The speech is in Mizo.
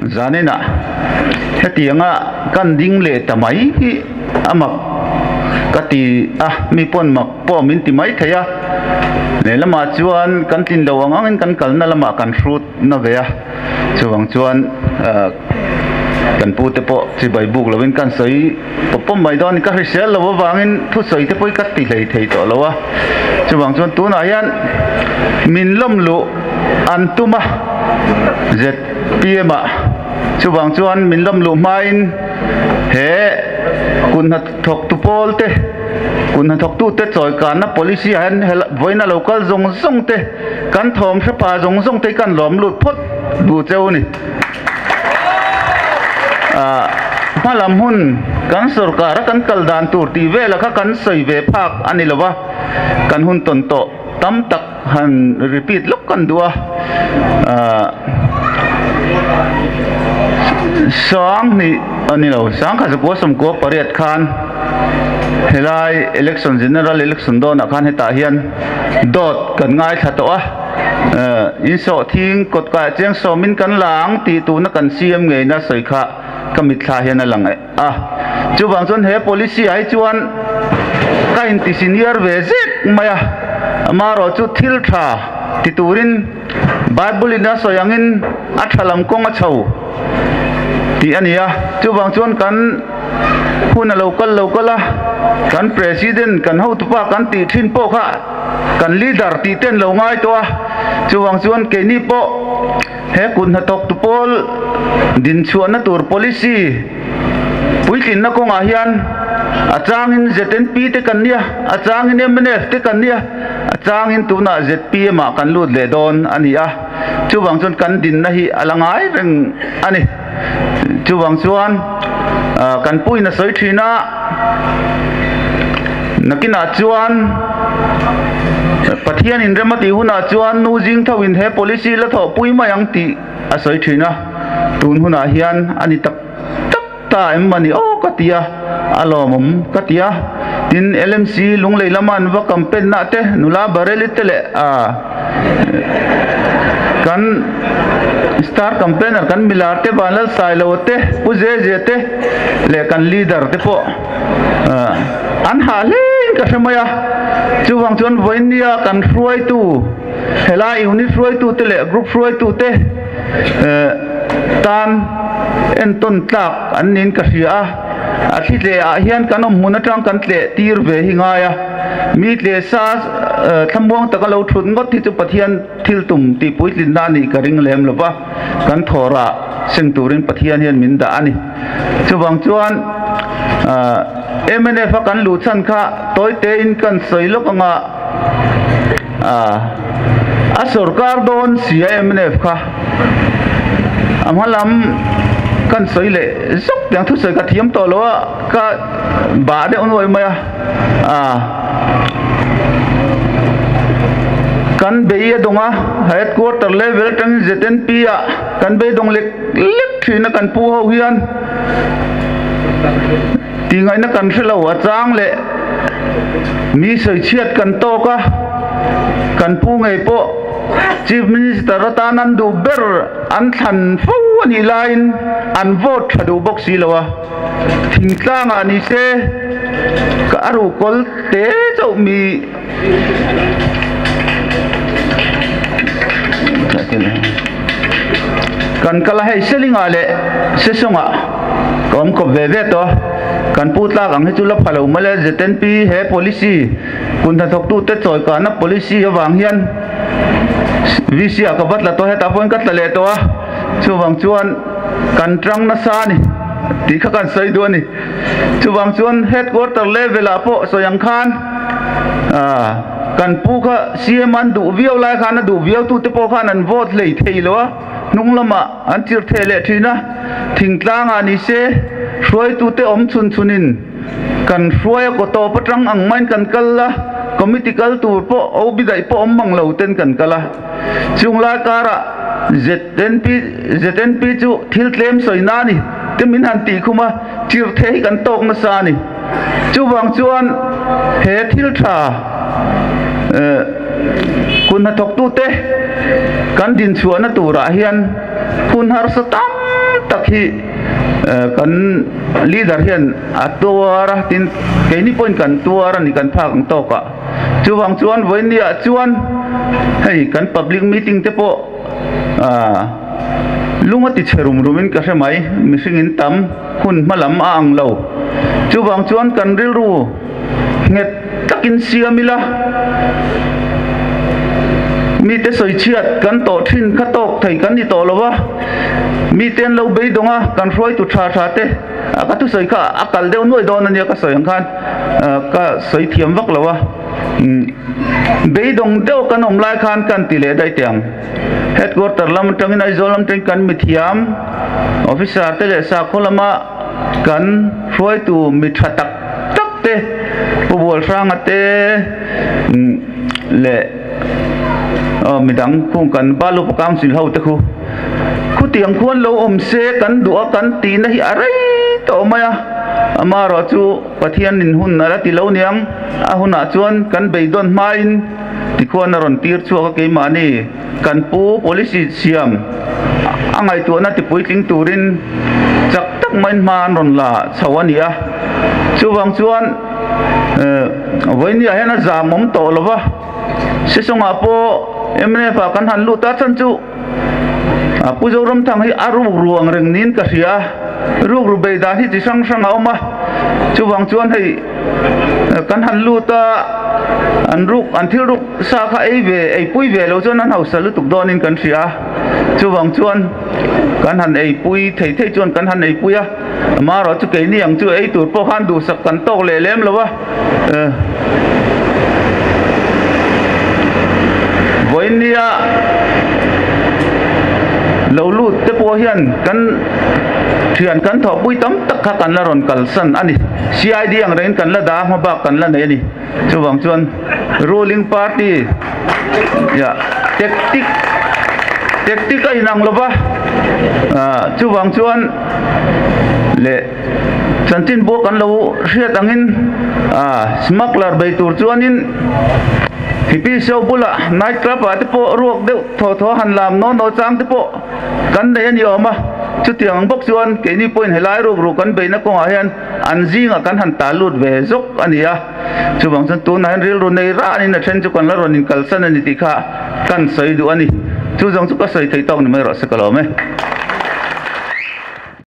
Zaninah hetianga kan ding leh ta mai hi a mak ka ti a, mi pawn mak pawh min ti mai thei a. Lehlamah chuan kan tlin lo ang angin kan kalna lamah kan hrut na ve a, chuvang chuan kan pute pawh chibai buk lovin kan sawi pawp pawp mai dawn a ni. Ka hrisel lo avangin thusawi te pawh hi ka ti hlei thei tawh lo a, chuvang chuan tunah hian min lawm luh an tum a ZPM ah, chuvang chuan min lawm luh hmain he kut hnathawktu pawl te, kut hnathawktute chawikanna policy ah hian vawiin a lo kal zawng zawng te, Kan thawm hrepa zawng zawng te hi kan lawm lut phawt duh cheu a ni. Hmalam hun kan sorkar a kan kal dan tur tih vela kha kan sawi ve phak a ni lo va, kan hun tawn tawh tam tak han repeat lawk kan duh a. Sanghnih a ni lo, sangkhat zakua sawmkua pariat khan helai election general election dawnah khan hetah hian Dawt kan ngaithla tawh a, insawhthing kawt kaiah chiang sawmin kan la ang tih tuna kan CM ngeina sawi kha ka mitthla hian a lang a. Chuvang chuan he policy ah hi chuan ka inti senior ve zek mai a, amaherawh chu thil tha ti turin Bible in a sawi angin a tha lam kawng a chho tih a ni a. Chuvang chuan kan. Hun a lo kal lo kal a, kan President, kan hotupa kan tih thin pawh kha kan leader tih ten lo ngai tawh a, chuvang chuan keini pawh he kut hnathawktu pawl dinchhuahna tur policy puitlinna kawngah hian a changin ZNP te kan nia, a changin mnf te kan nia, a changin tunah zpm ah kan lut leh dawn a ni a, chuvang chuan kan dinna hi a la ngai reng a ni. Chuvang chuan kan puiin a sawi thin a, nakinah chuan Pathian inrem a tih hunah chuan nu zing tho in he policy la thawhpui mai ang tih a sawi thin a, tun hunah hian a ni tak tak ta em a ni aw ka ti a, a lawmawm ka ti a. Tin, LMC Lunglei lama an va campaign nah te, nula Bareilly te leh kan star campaigner kan milar te Vanlal Sailo te Pu Zezia te leh kan leader te pawh an hah hlein ka hre mai a, chuvang chuan vawinia kan hruaitu helai unit hruaitu te leh group hruaitu te tan entawn tlak an niin ka hria a, a thli tleh ah hian kan awm hmun atang kan tleh tir ve hi ngai a. Mi tle sa thlamuang taka lo thut ngawt hi chu Pathian thil tum tih puitlinna a nih ka ring lem lo va, kan thawrah seng turin Pathian hian min dah a ni. Chuvang chuan mnf a kan luh chhan kha tawi tein kan sawi lawk anga a sorkar dawn si a mnf kha a hma lam kan sawi leh zawk tiang thusawi ka thiam tawh lo a ka bah deuh nuai mai a. Kan bei a dawng a, headquarter level atangin ZNP ah kan bei dawng lek lek thin a kan pu ho hian tih ngaihna kan hre lo a chang leh mi sawichhiat kan tawk a, kan pu ngei pawh Chief Minister atan an duh ber an thlan fo a nih laiin an vote tha duh bawk si lo a. Thingtlangah ni se ka a ruhkawl te chauh mi kan kal a hei selingah leh sesawngah ka awm kawp ve ve tawh a kan pu tlak ang hi chu la pha lo mai le ZNP he policy kut hnathawktute chawikahna policy avang hian VC ah ka va tla tawh hetah pawhin ka tla leh tawh a chuvang chuan. Kan tang nasa a ni tih kha kan sawi duh a ni. Chuvang chuan headquarter level ah pawh sawi ang khan kan pu kha CM an duh viau lai khan a duh viau tute pawh khan an vote hlei thei lo a, hnung lamah an chirh theh leh thin a. Thingtlang ah ni se hruaitute awm chhun chhun in kan hruai a kaw tawp atang ang maiin kan kal a, committee kal tur pawh OB daih pawh awm mang lo ten kan kal a. Chung lai karah ZNP ZNP chu thil tlem sawi na a ni te min han tih khum a, chirhthei hi kan tawk nasa a ni. Chuvang chuan he thil tha kut hnathawktute kan dinchhuahna turah hian hun harsa tam tak hi kan leader hian a tuar a, tin keini pawhin kan tuar a ni kan phak ang tawk ah. Chuvang chuan vawiin ah chuan hei kan public meeting te pawh lung a ti chhe rum rum in ka hre mai, mihring in tam hun hma lam a ang lo. Chuvang chuan kan rilru nghet takin siam ila, mite sawichhiat kan tawh thin kha tawk thei kan ni tawh lo va, mite an lo beidawng a, kan hruaitu tha tha te a ka thusawi kha a kal deuh nuai dawn a nia ka sawi ang khan ka sawi thiam vak lo a, beidawng deuh kan awm lai khan kan ti leh daih teh ang. Headquarter lam atangin Aizawl lam atangin kan mithiam officer te leh sakhaw lama kan hruaitu mi tha tak tak te Pu Bualhranga te leh midang khung kan Balupa Council ho te khu khutiang khuan lo awm se kan duh a kan tihna hi a rei tawh mai a, amaherawh chu Pathianin hun a la ti lo niang a hunah chuan kan beidawn hmain tikhuan a rawn tir chhuak a keimahni kan pu policy siam a ngaihtuahna tipuitling turin chak tak maiin hma an rawn la chho a ni a. Chuvang chuan vawinia hian a zam awm tawh lo va, Sesawngah pawh mnf ah kan han lut a, chhan chu Pu Zoramthang hi a ruk ru ang reng niin ka hria a, ruk ru bei dan hi chi hrang hrang a awm a, chuvang chuan hei kan han lut a, an ruk an thil ruk sa kha ei ve ei pui ve lo chuan an hausa lutuk dawnin kan hria a, chuvang chuan kan han ei pui thei thei chuan kan han ei pui a, amaherawhchu keini ang chu ei tur pawh khan duhsak kan tawk leh lem lo a, vawinia lo lut te pawh hian kan thian kan thawhpui tam tak kha kan la rawn kalsan a ni. CID ang rengin kan la dah a, hma bak kan la nei a ni. Chuvang chuan ruling party ya tactic tactic a inang lo va, chuvang chuan leh chanchin buak kan lo hriat angin smuggler bei tur chuanin hippie show bulah night club ah te pawh ruak deuh thaw thaw han lam naw naw chang te pawh kan nei a ni awm a, chutiang ang bawk chuan keini pawhin helai ruk ruk kan beihna kawngah hian an zingah kan han ta lut ve zawk a ni a, chuvang chuan tunah hian rilru nei ranin a then chu kan la rawn inkalsan a ni tih kha kan sawi duh a ni. Chu zawng chu ka sawi thei tawk ni mai rawh se ka lawm e.